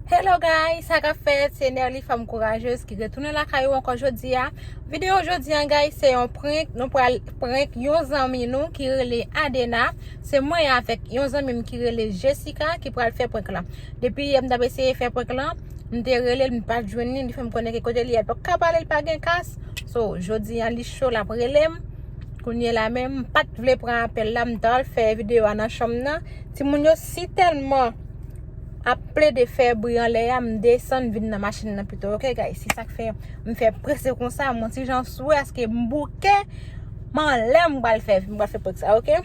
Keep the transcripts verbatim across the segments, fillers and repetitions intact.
Hello guys, sa k ap fèt? Se Nerly, fanm kourajez ki retounen lakay ou ankò jodi a. Videyo jodi a, guys, se yon prank. Nou pral prank yon zanmi nou ki rele Adena. Se mwen avèk yon zanmi m ki rele Jessica ki pral fè prank lan. Depi yè m t ap eseye fè prank lan, m te rele l, m pa t jwenn li, li fè m konnen ke kote li ye, li pa ka pale, li pa gen kas. So, jodi a, li cho, l ap rele m. Kounye la menm, m pa t vle pran apèl la, m t al fè videyo a nan chanm nan. Timoun yo si tèlman ap plede fè bri anlè a, m desann vin nan machin nan pito, oke, guys? Se sa k fè m fè prese konsa, m yon ti jan sou, aske m bouke, m anlè, m pral fè, m pral fè prank sa, oke?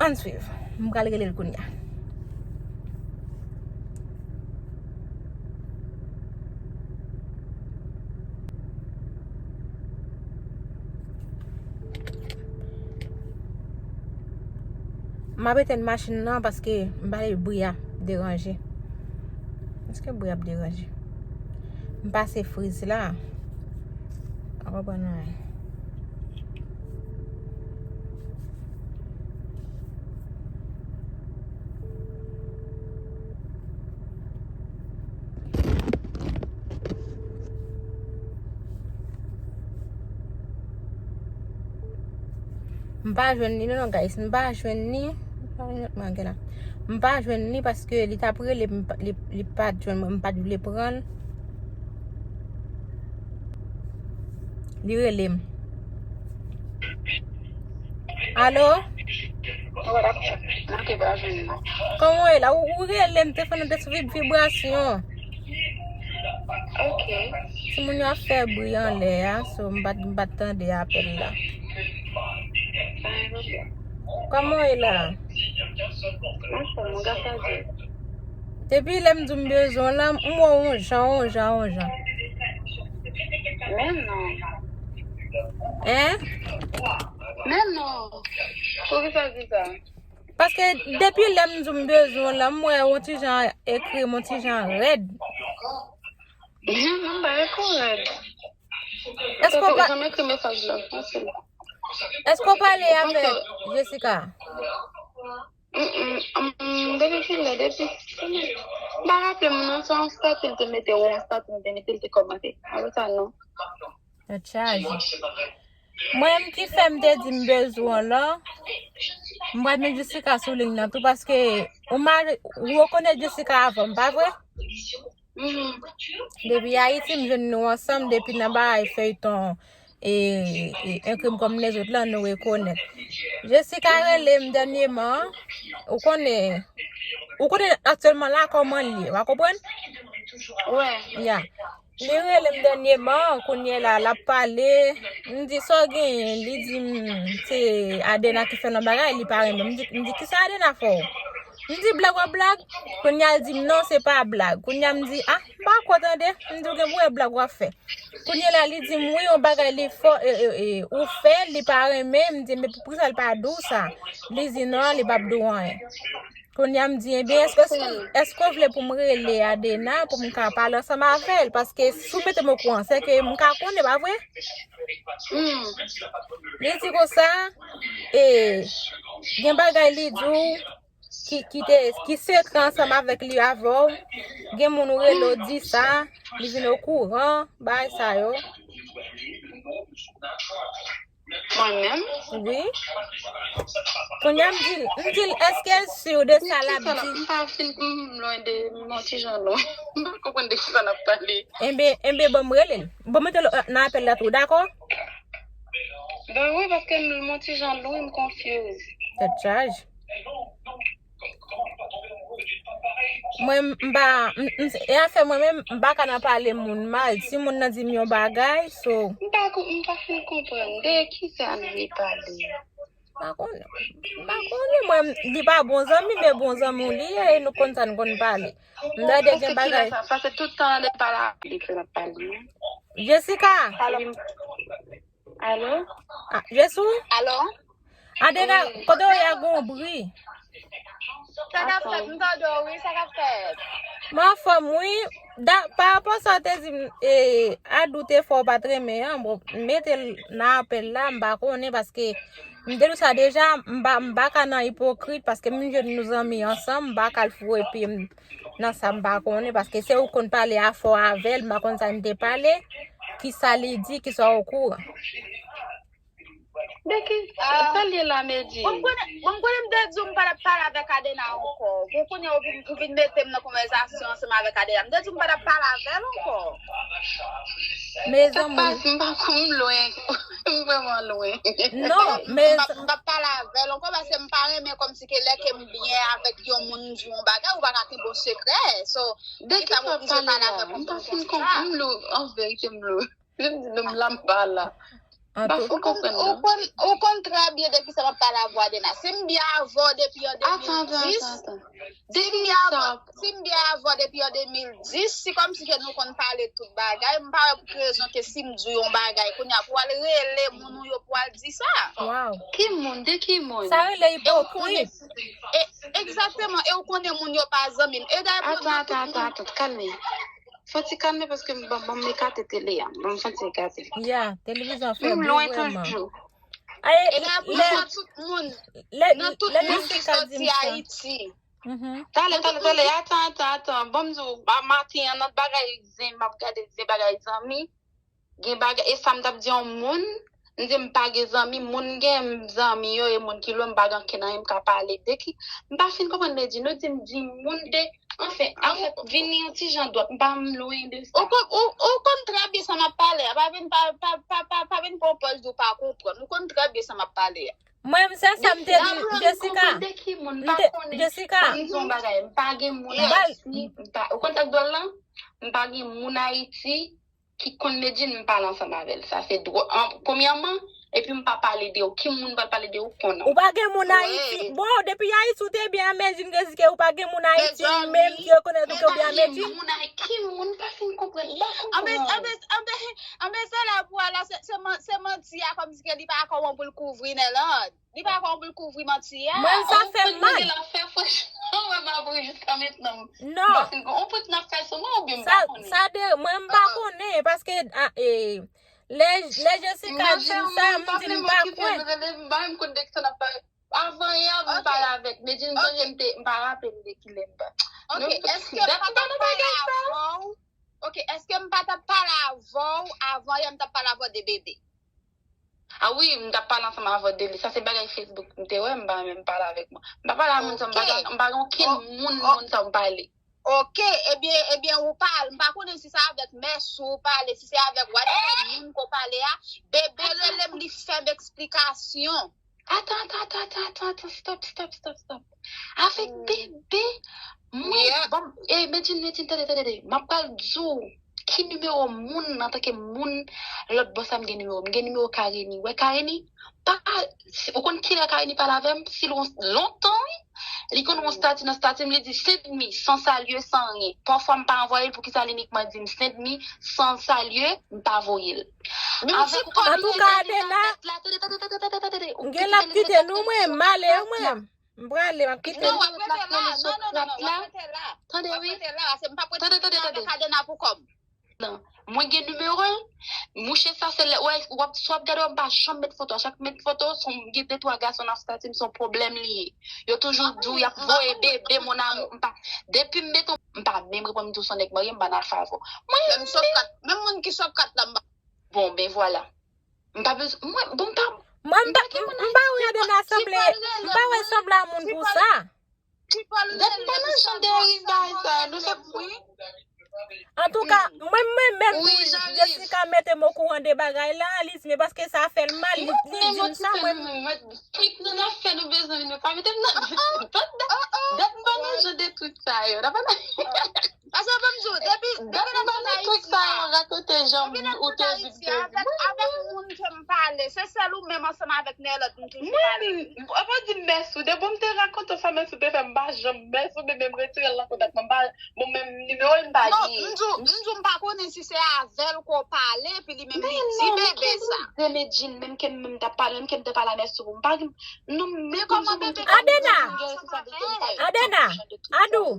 Ann swiv. M pral rele l kounye a. M ap etenn machin nan paske m pa vle bri a deranje. Èske bri ap deranje? M pase friz la. Pa konprann anyen. M pa jwenn li, non, non, guys, m pa jwenn li. M pa jwenn li, non, gen la. M pa jwenn li paske li t ap rele, m pa, li, li pa t jwenn mwen, m pa t vle pran l. Li rele m. Alo? Kòman w ye la? Ou, ou rele m, telefòn nan te sou vib-, vibrasyon. Ok. Timoun yo ap fè bri anlè a, so m pa t, m pa t tande apèl la. Kòman w ye la? Anfòm, ou ka fè di. Depi lè m di w m bezwen w la, m wè w yon jan, yon jan, yon jan. Men non. Hein? Men non. Poukisa w di sa? Paske depi lè m di w m bezwen w la, m wè yon ti jan ekri m yon ti jan rèd. Men non, m pa ekri w rèd. Èske w pa, janm ekri mesaj la, fasil. Èske w pale avèk Jessica? Mm, mm, mm, depi kilè? Depi, m pa raple m non, se yon estati l te mete, yon estati l te mete, l te kòmante. Apre sa, non. Tèt chaje. Mwen menm ki fè m te di m bezwen w la, m pral met Jessica sou liy nan tou paske ou mare, ou rekonèt Jessica avan m, pa vre? Mhm. Depi Ayiti, m jwenn nou ansanm, depi nan bagay feyton, e, e, Un crime comme les autres lan, nou rekonèt. Jessica rele m dènyeman, ou konnen, ou konnen aktyèlman la kòman l ye, w a konprann? Wè. Ya. Li rele m dènyeman, kounye la, l ap pale. M di, "Sa w genyen?" Li di m, se Adena ki fè l yon bagay, li pa renmen. M di, m di, "Kisa Adena fè w?" M di, "Blag w ap blag?" Kounye a, l di m, "Non, se pa blag." Kounye a, m di, "Ah, m pa kwè tande." M di, "Ou gen pou wè blag w ap fè." Kounye la, li di m, "Wi, yon bagay li fè, e, e, e, ou fè, li pa renmen." M di, "Men poukisa l pa di w sa?" Li di, "Non, li p ap di w anyen." Kounye a m di, "Ebyen, èske, èske, èske w vle pou m rele Adena pou m ka pale ansanm avè l? Paske si w mete m okouran, se ke m ka konnen, pa vre?" Hmm. Li di konsa, e, gen bagay li di w ki, ki te, ki sekrè ansanm avèk li avè w. Gen moun ou rele w di sa, li vin okouran, bagay sa yo. Mwen menm? Wi. Kounye a m di l, m di l, èske l si de sa l ap di? M pa fin, m lwen de, m yon ti jan lwen. M pa konprann de kisa n ap pale. Enben, enben, ban m rele l. Ban m mete l nan apèl la tou, dakò? Ben wi, paske m yon ti jan lwen, m konfyiz. Tèt chaje. Mwen, m pa, m, m, e afè mwen menm, m pa ka nan pale moun mal. Si moun nan di m yon bagay, so. M pa ko-, m pa fin konprann de kisa n vle pale. M pa konnen. M pa konnen, mwen, li pa bon zanmi, men bon zanmi w li ye, e nou konn sa n konn pale. M tande gen bagay. Paske tout tan lè l pale avè li, se l ap pale. Jessica! Alo? Alo? Ah, Jessou? Alo? Adena, wi, kote w ye a gon bri? Sa k ap fèt? M tande w, wi, sa k ap fèt? M anfòm, wi. Da, pa rapò sa w te di m, e, Adou te fè w pa t renmen an, bon, m mete l nan apèl la, m pa konnen paske m te di w sa deja, m pa, m pa ka nan ipokrit paske m jwenn nou zanmi ansanm, m pa ka al foure pye m Nan sa m pa konnen, paske se ou konn pale afè w avè l, m pa konn sa n te pale, kisa li di, kisa w okouran. Beki, sa l ye la, Medjine? Bon, m konnen, bon, m konnen m te di w m pa t ap pale avèk Adena ankò. Bon, kounye a ou vin, ou vin mete m nan konvèsasyon ansanm avèk Adena. M te di w m pa t ap pale avè l ankò. Mezanmi. M pa, m pa, m lwen. M vrèman lwen. Non, men m p ap pale avè l ankò paske m pa renmen kòmsi ke lè ke m byen avèk yon moun, m di yon bagay, ou pa ka kenbe yon sekrè. So, De ki sa w ap pale la? M pa fin konprann. M lou, an verite, m lou. Lè m di nou m la, m pa la. M pa fin konprann ou non. Konn, ou konn trè byen de ki sa m ap pale avè w, Adena. Si m byen avè w depi an Atan, atan, de mil dis, atan, atan. si m byen avè, si m byen avè w depi an de mil dis, si kòmsi ke nou konn pale tout bagay, m pa wè pou ki rezon ke si m di w yon bagay, kounye a pou w al rele moun ou yo pou w al di sa. Wow. Ki moun? De ki moun? Sa rele E ou konnen, ipokrit. e, egzakteman, e ou konnen moun yo pa zanmi m. E dayè pou Atan, atan, atan, atan, kalme. Fò ti kalme paske m ban, ban m ekate tele a. Ban m fò ti ekate. Ya, televizyon fè M bri lwen vrèman. Toujou. Ay, E dayè pou lè, sa tout moun, lè, nan tout lè moun ki Jessica di m sòti sa. Ayiti. Mhm. Talè, talè, talè, atan, atan, atan. Ban m di w, ba maten an, nan bagay zen, m ap gade zen bagay zanmi. Gen bagay, e sa m t ap di yon moun, m di m pa gen zanmi, moun gen zanmi yo, e moun ki lwen m pa gen ankenn anyen m ka pale de ki, m pa fin konprann Medjine, nou di m di moun de, anfen, anfèt, vini yon ti jan dwòt, m pa m lwen de sa. Ou konn, ou, ou konn trè byen sa m ap pale a. Pa vin, pa, pa, pa, pa, pa vin pran pòz di w pa konprann. Ou konn trè byen sa m ap pale a. Mwen, m se sa m te M di pa Jessica. konprann de ki moun, m M pa te, konnen. Jessica, M di yon bagay, m pa gen moun Bal- Ayiti, m pa, ou konn sa k dwòl lan? M pa gen moun Ayiti ki konn Medjine, m pale ansanm avè l. Sa se dwòl. An, premyèman, epi m pa pale de ou. Ki moun m pral pale de ou konnen? Ou pa gen moun Ayiti. Bon, depi Ayiti ou te byen, Medjine, ke si ke ou pa gen moun Ayiti menm ki rekonèt ou ke ou byen Medjine. Moun Ayiti, ki moun pa fin konprann. M pa Anben, konprann. anben, anben, anben, se la pou ala, se, se man- se manti a kòmsi ke li pa kòman pou l kouvri Nèland. Li pa kòman pou l kouvri manti a. Mwen, sa fè m mal. L ap fè fwèch. Mwen, m ap ri jiska mentnan. Non. On prank n ap fè sou mwen oubyen m Sa, pa konnen? sa de, mwen, m pa konnen, paske, a, e, lè, lè Jessica di m sa, m di m pa kwè. M pa menm konn de ki sa n ap pale. Avan yè, m pale avèk Medjine, m sonje m te, m pa raple m de ki lè m pa. Ok, èske m pa t ap pale avè w? Ok, èske m pa t ap pale avè w avan yè, m t ap pale avè w de bebe? A wi, m t ap pale ansanm avè w de li. Sa se bagay Facebook m te wè, m pa menm pale avèk mwen. M pa pale a moun sa, m pa gen, m pa gen okenn moun, moun sa m pale. Ok, ebyen, ebyen, ou pale, m pa konnen si se avèk mèsi ou pale, si se avèk whatever moun ke w pale a, bebe rele m, li fè m eksplikasyon. Atan, atan, atan, atan, atan, atan, stop, stop, stop, stop, stop. Avèk bebe, mwen, bon, e, Medjine, Medjine, tande, tande, tande. M ap pral di w ki nimewo moun, antanke moun, lòt bò sa m gen nimewo. M gen nimewo Kareni. Wè Kareni, pa, ou konn kilè Kareni pale avè m? Si l wè, lontan, wi. Li konn wè stati nan stati m, li di, send me, san salye, san anyen. Pafwa m pa anvwaye l, poukisa li inikman di m, send me, san salye, m pa voye l. Antouka, Adena, m gen l ap kite nou, mwen, m ale, mwen. M prale, m ap kite nou. Tande, wi. Tande, tande, tande. Mwen gen nimewo l. Mouche sa, se lè, wè, w ap, si w ap gade, w ap, m pa janm met foto. Chak met foto, se yon, gen de twa gason nan stati m, se yon pwoblèm li ye. Yo toujou di w, y ap voye bebe, mon amour, m pa, depi m met yon, m pa menm reponn, m di w se yon nèg marye, m pa nan afè avè w. Mwen, Menm moun ki sòt kat la, m pa Bon, ben vwala. M pa bezwen, mwen, bon, m pa, Mwen, m pa, m pa wè Adena sanble, m pa wè sanble a moun pou sa. Dat m pa nan jan de rizay sa, nou se pou. Antouka, mwen, mwen menm tou, Jessica mete m okouran de bagay la, li di, men paske sa fè l mal, li, li di m sa, mwen. Trik nou n ap fè, nou bezwen vin, pa mete m nan. Dat, dat m pa nan jan de trik sa yo. N ap Paske ban m di w, depi, depi n ap sot Ayiti a, depi n ap sot Ayiti a, avèk, avèk moun ke m pale, se sèl ou menm ansanm avèk Nèlòt m toujou pale. Mwen, apa di m mèsi w, depi w m te rakonte w sa mèsi w te fè m, m pa janm mèsi w, men m retire l nan kontak mwen, m pa, bon, menm nimewo l m pa genyen. Non, m di w, m di w m pa konnen si se avè l ke w pale, epi li menm li di bebe sa. Medjine, menm ke m menm t ap pale, menm ke m te pale a mèsi w, m pa gen, non, men kòman bebe ka Adena, Adena, Adou.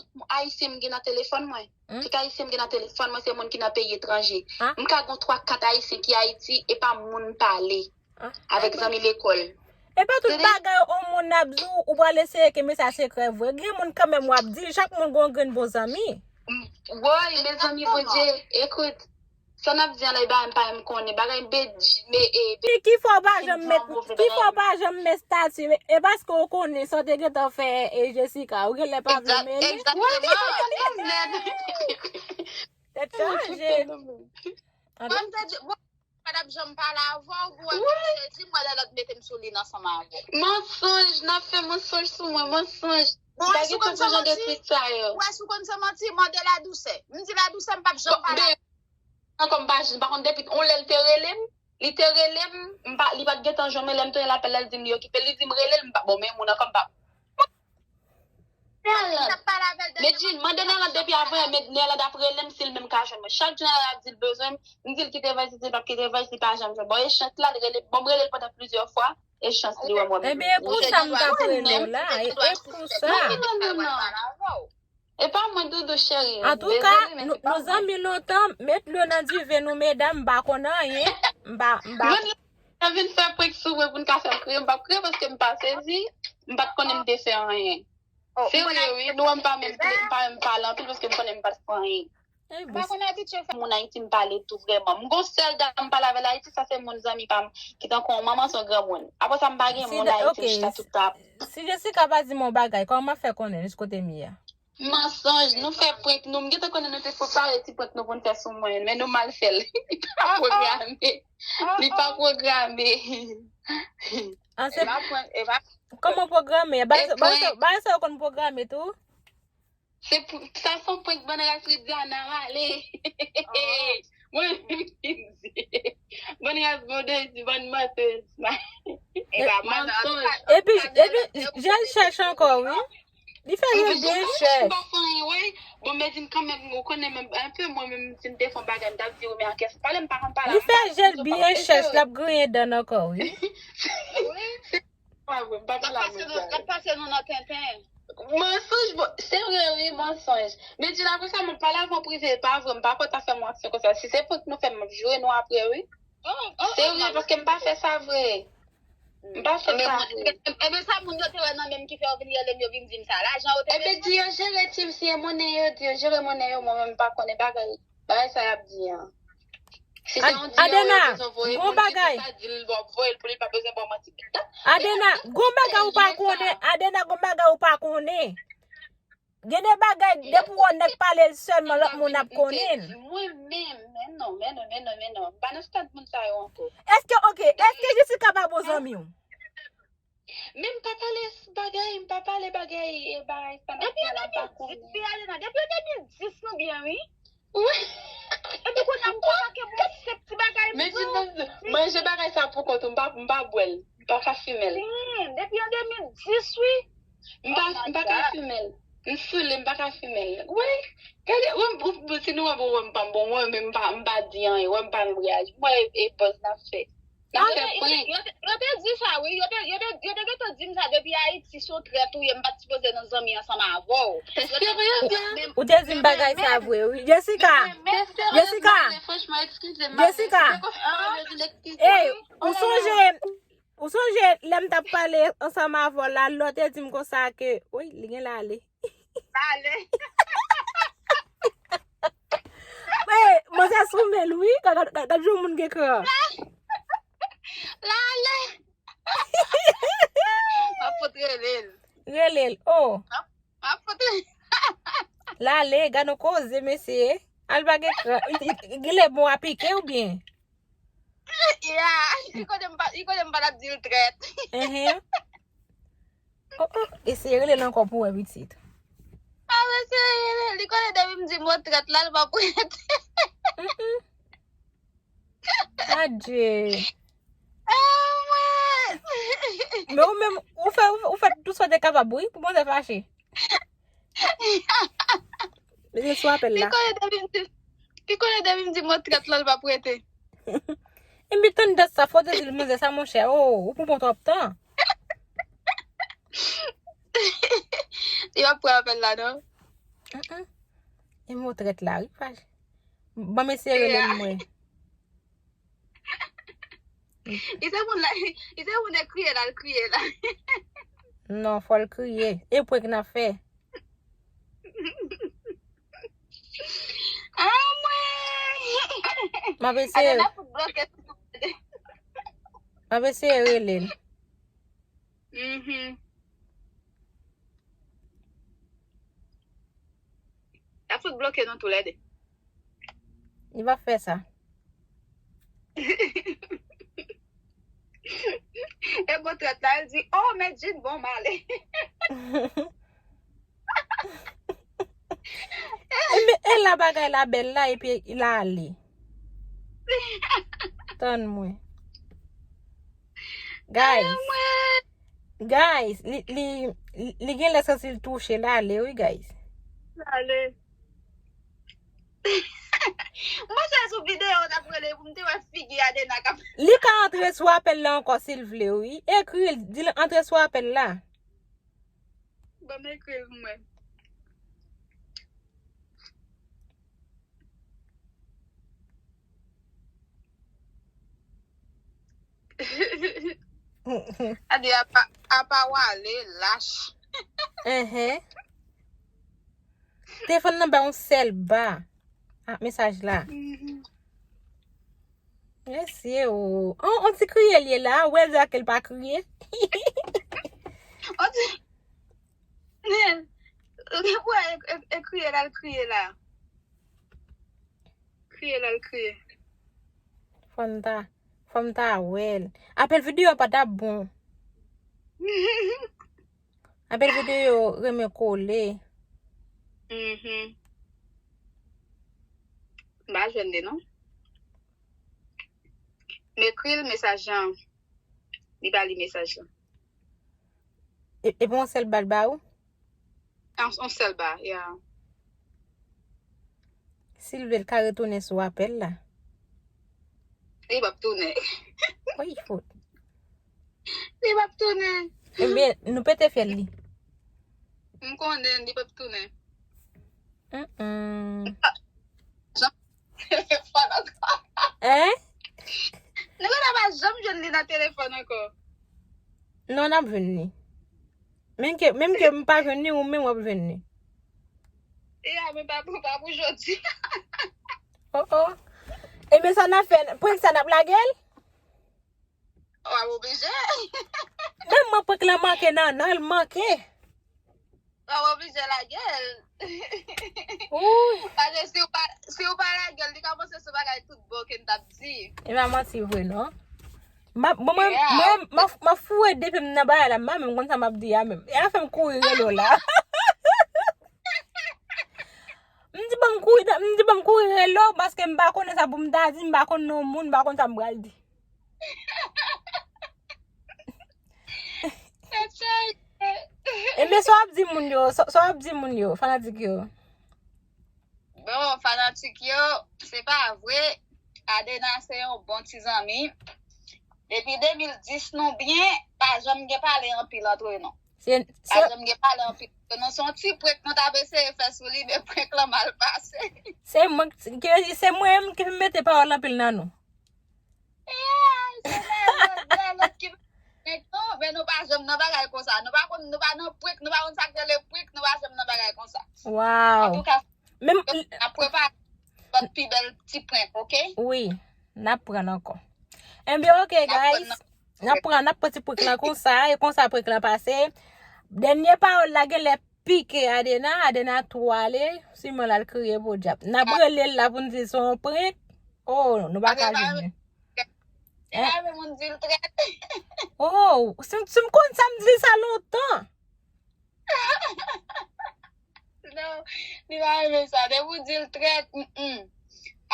tout Ayisyen m gen nan telefòn mwen. Tout Ayisyen m gen nan telefòn mwen, se moun ki nan peyi etranje. M ka gen twa, kat Ayisyen ki Ayiti, e pa moun m pale avèk zanmi lekòl. E pa tout bagay yon moun ap di w, ou pral eseye kenbe sa sekrè vre. Gen moun kanmenm w ap di l, chak moun gen yon grenn bon zanmi. Woy, mezanmi, Bondye, ekout, sa n ap di an la, e bagay m pa menm konnen, bagay m bedji, me, e, ki fè w pa janm met, ki fè w pa janm met stati, e paske w konnen sa w te gentan fè, e Jessica, ou genlè pa vle mele. Egzakteman. Tèt chaje. Mwen, m te di, bon, pa t ap janm pale avè w, pou wè m sezi, m wè lè lòt mete m sou liy ansanm avè w. Mansonj, n ap fè mansonj sou mwen, mansonj. Ou wè si w konn sa manti, ou wè si w konn sa manti, mande ladousè. M di ladousè, m p ap janm pale avè w. Ankò m pa, m pa konn depi on lè l te rele m, li te rele m, m pa, li pa t gentan jwenn mwen, lè m tounen lapèl la, li di m li okipe, li di m rele l, m pa, bon, men moun ankò m pa. Medjine, mande Nèland depi avan yè, Nèland ap rele m si l menm ka jwenn mwen. Chak jou Nèland ap di l bezwen m, m di l kite vòys, li di l p ap kite vòys, li pa janm jwenn. Bon, e chans la, l rele, bon, m rele l pandan plizyè fwa, e chans li wè m wè m. Ebyen, e pou sa m t ap rele w la, e, e pou sa. Non, non, non, non. E pa mwen, Doudou cheri. Antouka, nou, nou zanmi lontan, met dlo nan diven nou, medam, m pa konn anyen. M pa, m pa. Mwen, nan vin fè prank sou mwen pou n ka fè m kriye, m p ap kriye paske m pa sezi, m pa t konnen m te fè anyen. Se vre, wi, nou wè m pa menm, m pa menm pale anpil paske m konnen m pa t fè anyen. M pa konn abitye fè moun Ayiti m pale tou vrèman. M gon sèl dam m pale avè l Ayiti, sa se moun zanmi pa m, ki tankou yon manman, se yon granmoun. Apre sa, m pa gen moun Ayiti m chita tout tan. Si Jessica pa di m yon bagay, kòman m ap fè konnen jis kote m ye a? Mansonj, nou fè prank nou. M gentan konnen nou te prepare ti prank nou pou n fè sou mwen, men nou mal fè l. Li pa pwograme. Li pa pwograme. An se, kòman pwograme? Bagay sa, bagay sa yo konn pwograme tou? Se pou, sa se yon prank, bann ras Ridiana, ale. Mwen menm ki di. Bann ras Bondye di, bann mantèz. E pa mansonj. Epi, epi, jèl chèch ankò, wi. Li fè jèl byen chèch. Bon, men di m kanmenm, ou konnen menm, enpe mwen menm, si m te fè yon bagay, m t ap di, wi, men an kès pale, m pa konn pale. Li fè jèl byen chèch, l ap griyen dan n ankò, wi. Wi. Pa vre, m pa pale avè w. L ap pase nou nan tenten. Mansonj, bon, se vre, wi, mansonj. Men di la konsa, mwen pale avè w prive, e pa vre, m pa konn ta fè m yon aksyon konsa. Si se prank nou fè, m ap joure nou apre, wi. Se vre, paske m pa fè sa vre. M pa fè sa vre. Ebyen, sa moun yo te wè nan men m ki fè yo vin rele m, yo vin di m sa. Lajan yo te bezwen. Ebyen, di yo jere ti, si e monnen yo, di yo jere monnen yo, mwen menm m pa konnen bagay. Bagay sa y ap di an. Si se yon diyo yo bezwen voye pou li, se sa di l w ap voye l pou li, pa bezwen ba w manti. Adena, gon bagay ou pa konnen. Adena, gon bagay ou pa konnen. Gen de bagay, depi w wè nèg pale l sèlman, lòt moun ap konnen l. Mwen menm, men non, men non, men non, men non. M pa nan stad moun sa yo ankò. Èske, oke, èske Jessica pa bon zanmi w? Men m pa pale bagay, m pa pale bagay, e bagay sa nan fè la, m pa konnen. Depi an de mil dis, wi, Alena, depi an de mil dis nou byen, wi. Wi. Epi kounye a m konpake pou yon senp ti bagay m pran. Men di, manje bagay sa pou kont ou, m pa, m pa bwè l, m pa ka fimen l. Depi an de mil dis, wi. M pa, m pa ka fimen l. M soule, m pa ka fimen l. Wi. Gade, wè m, ou, si nou wè m, wè m pa m bon, wè m, m pa, m pa di anyen, wè m pa menm reyaji. Mwen e, e buzz n ap fè. N ap fè prank. Yo te, yo te di sa, wi. Yo te, yo te, yo te gentan di m sa depi Ayiti, se yon trèt ou ye, m pa t sipoze nan zanmi ansanm avè w. Serye, sa? Ou te di m bagay sa vre, wi. Jessica! Jessica! Jessica! Ey, ou sonje, ou sonje lè m t ap pale ansanm avè w la, lè w te di m konsa ke, wi, li gen lale. Lale. Ey, manzè sou men l, wi. Gad, gad, gad, gad jan moun gen kran. Lale. M ap fout rele l. Rele l, oh. M ap, m ap fout rele l. Lale, gad yon koze, mesye. Al pa gen kran. Gile bon a pike oubyen? Ya, li konnen m pa, li konnen m pa t ap di l trèt. Enhen. Oh, oh, eseye rele l ankò pou wè pitit. A, eseye rele l, li konnen depi m di mo trèt la, l p ap rete. Mm-mm. Adje. Ah, mwen. Men ou menm, ou fè, ou fè, ou fè tout sa w te kapab, wi, pou manzè fache. Mete sou apèl la. Li konnen depi m di, Ki konnen depi m di mwen trèt la, l p ap rete. Epi tandans sa, fò w te di l manzè sa, monchè. Oh, ou pran twòp tan. Li p ap pran apèl la, non. Mm-mm. E mo trèt la, wi, pa. Ban m eseye rele l mwen. Li se moun la, li se moun e kriye la, l kriye la. Non, fò l kriye. E prank n ap fè. Ah, mwen. M ap eseye, Ate, n ap fout bloke. M ap eseye rele l. Mhm. N ap fout bloke nou toulède. Li va fè sa. E bon trèt la, l di, oh, men Jean bon m ale. E men, e la bagay la bèl la, epi l ale. Tann mwen. Guys, guys, li, li, li, li gen lè santi l touche, l ale, wi, guys. Ale. Mwen se sou videyo, n ap rele pou m te wè figi Adena k ap Li ka antre sou apèl la ankò si l vle, wi. Ekri l, di l antre sou apèl la. Ban m ekri l pou mwen. Ade, apa, apa w ale, lach. Enhen. Telefòn nan ba yon sèl ba. Ah, mesaj la. Mhm. Mesye o. On, on ti kriye l ye la. Ou wè l di ke l pa kriye. On ti. Wè, e, e, e kriye la, l kriye la. Kriye la, l kriye. Fò m ta, fò m ta wè l. Apèl videyo pa t ap bon. Apèl videyo renmen kole. Mhm. M pa jwenn li, non. M ekri l mesaj lan. Li pa li mesaj lan. E, e pa yon sèl ba l ba ou? An, on sèl ba, ya. Si l vle, l ka retounen sou apèl la. Li p ap tounen. Woy, fout. Li p ap tounen. Ebyen, nou pete fyèl li. M konnen li p ap tounen. Mm-mm. Telefòn ankò. Hein? Nou pa janm jwenn li nan telefòn ankò. Non, n ap jwenn li. Menm ke, menm ke m pa jwenn li, ou menm w ap jwenn li. E a, men pa pou, pa pou jodi. Oh, oh. Ebyen, sa n ap fè, prank sa n ap lage l? W ap oblije. Menm mwen prank lan manke nan, nan l manke. W ap oblije lage l. Ouy. Paske si w pa, si w pa lage l, li ka panse se bagay tout bon ke n t ap di. E pa manti vre, non. M ap, bon, mwen, Yeah. mwen, m ap, m ap foure depi m nan bagay la, m pa menm konn sa m ap di a menm. E a fè m kouri rele w la. M di ban m kouri, m di ban m kouri rele w, paske m pa konnen sa pou m ta di, m pa konn non moun, m pa konn sa m pral di. Ebyen, sa w ap di moun yo, sa, sa w ap di moun yo, fanatik yo. Bon, fanatik yo, se pa vre. Adena se yon bon ti zanmi. Depi de mil dis nou byen, pa janm gen pale anpil antre nou. Se, Pa se, janm gen pale anpil antre nou. Se yon ti prank nou t ap eseye fè sou li, men prank lan mal pase. se mwen ki, ki, se mwen menm ki mete pawòl anpil nan nou. Yeah, se lè lòt, lè lòt ki prank nou, men nou pa janm nan bagay konsa. Nou pa konn, nou pa nan prank, nou pa konn sa k rele prank, nou pa janm nan bagay konsa. Wow. Antouka, Menm, n ap prepare lòt pi bèl ti prank, oke? wi, n ap pran ankò. Enben, oke, N ap pran guys. nan- N ap pran, n ap pran ti prank lan konsa, e konsa prank lan pase. Dènye pawòl la genlè pike Adena, Adena tou ale, siman l al kriye podyab. N ap rele l la pou n di l se yon prank. Oh, nou pa ka Adena jwenn li. E pa vre, moun di l trèt. Oh, si, si m konn sa, m di l sa lontan. Non, li pa renmen sa. Depi w di l trèt, mm.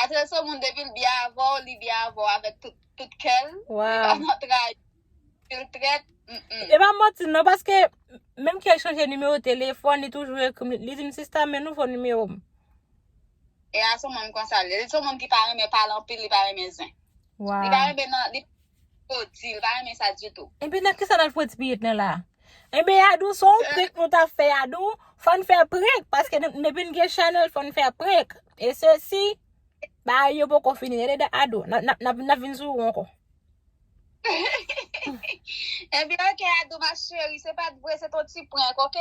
Ase se moun depi l byen avè w, li byen avè w avèk tout, tout kè l. Li pa Wow. nan trayi. Di l trèt, mm. E pa manti non, paske menm ke l chanje nimewo telefòn, li toujou ekri m, li di m, "Sista, men nouvo nimewo m." Leya se yon moun konsa l ye. Li se yon moun ki pa renmen pale anpil, li pa renmen zen. Li pa Wow. renmen nan, li pwodui, li pa renmen sa ditou. Ebyen, nan kisa n al fouti piyèt nan la? Ebyen, Adou, se yon prank nou t ap fè, Adou. Fò n fè prank, paske nou, nou vin gen chanèl, fò n fè prank. E sesi, bagay yo poko fini. Rete Adou, n ap, n ap, n ap, n ap vin sou ou ankò. Ebyen, ok, Adou, ma chérie, se pa t vre, se ton ti prank, ok?